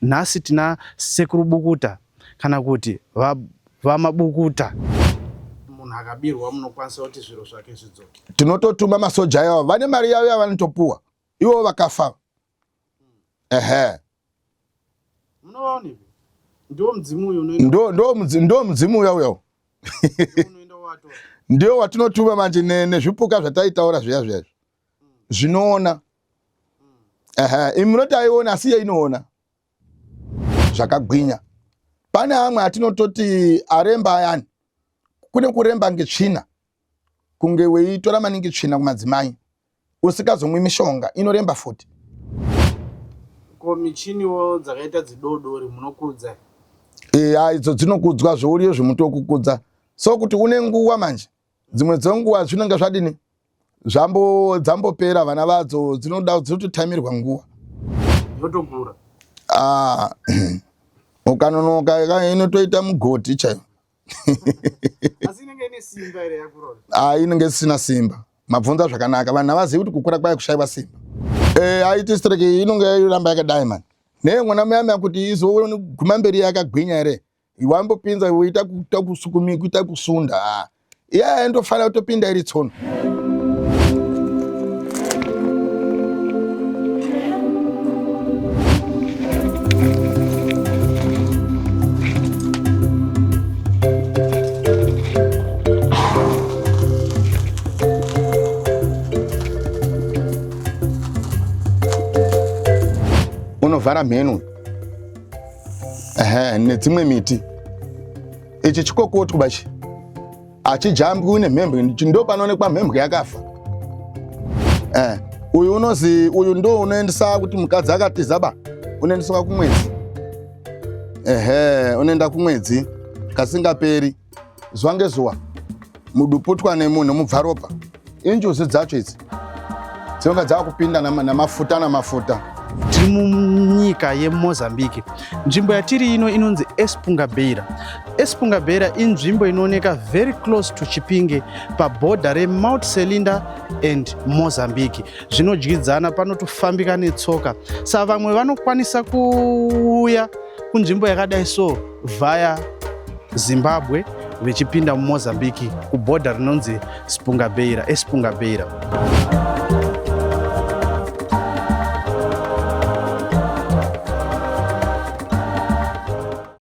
Nhasi tina Sekuru Bukuta kana kuti VaMabukuta. Munhu akabirwa munokwanisa kuti zviro zvake zvidzoke? Tinototuma masoja iwawo, vane mari yavo yavanotopuwa ivo vakafa. Ehe. Munovaonepi? Ndiwo mudzimu uyu unoenda Ndo ndo mudzimu ndo mudzimu uya uya. Ndio watinotuma manje nezvipuka zvataitaura zviya zviya. Zvinoona. Ehe, imi munoti aiona asi iye inoona. Zvakagwinya. Pane amwe atinototi aremba ayani. Kune kuremba ngetsvina. Kunge weitora maningi tsvina kumadzimai. Usikazomwi mishonga inoremba futi. Ko michiniwo dzakaita dzidodori munokudza? Eya, idzo dzinokudzwa zvouriyo zvemuti wokukudza. So kuti une nguwa manje. Dzimwe dzenguwa zvinenge zvadini? Zvambo dzambopera vana vadzo dzinoda dzinototaimirwa nguwa. Yotokura. Ah. Ukanonoka inotoita mugoti chaiyo. Asi inenge ine simba here yakurora? Ah, inenge isina simba. Mabvunza zvakanaka. Vanhu havazivi kuti kukura kwayo kushaiwa simba. Eh, aiti strike inonge yoramba yakadai mani. Neye mwana muyamya kuti izoguma mberi yakagwinya here? Wambopinza woita kuita kusukumi kuita kusunda. Ah. Iya indofanira kutopinda iri tsono. Unovhara mheno ehe nedzimwe miti. Ichi chikokotwa ichi hachijambwi nemhembwe, ndo panoonekwa mhembwe yakafa. Uyu unozi uyu ndo unoendesa kuti mukadzi akatiza ba unoendeswa kumwedzi. Ehe, unoenda kumwedzi kasingaperi zuva ngezuva, muduputwa nemunhu mubvaropa. Injuzi dzacho idzi dzinonga dzakupinda namafuta namafuta. Tiri munyika yeMozambique. Nzvimbo yatiri ino inonzi Espunga Beira. Espunga Beira inzvimbo inooneka very close to Chipinge pabhodha reMount Selinda and Mozambique. Zvinodyidzana, panotofambika netsoka. Saka vamwe vanokwanisa kuuya kunzvimbo yakadai so via Zimbabwe vechipinda muMozambique kubhodha rinonzi Spunga Beira, Espunga Beira.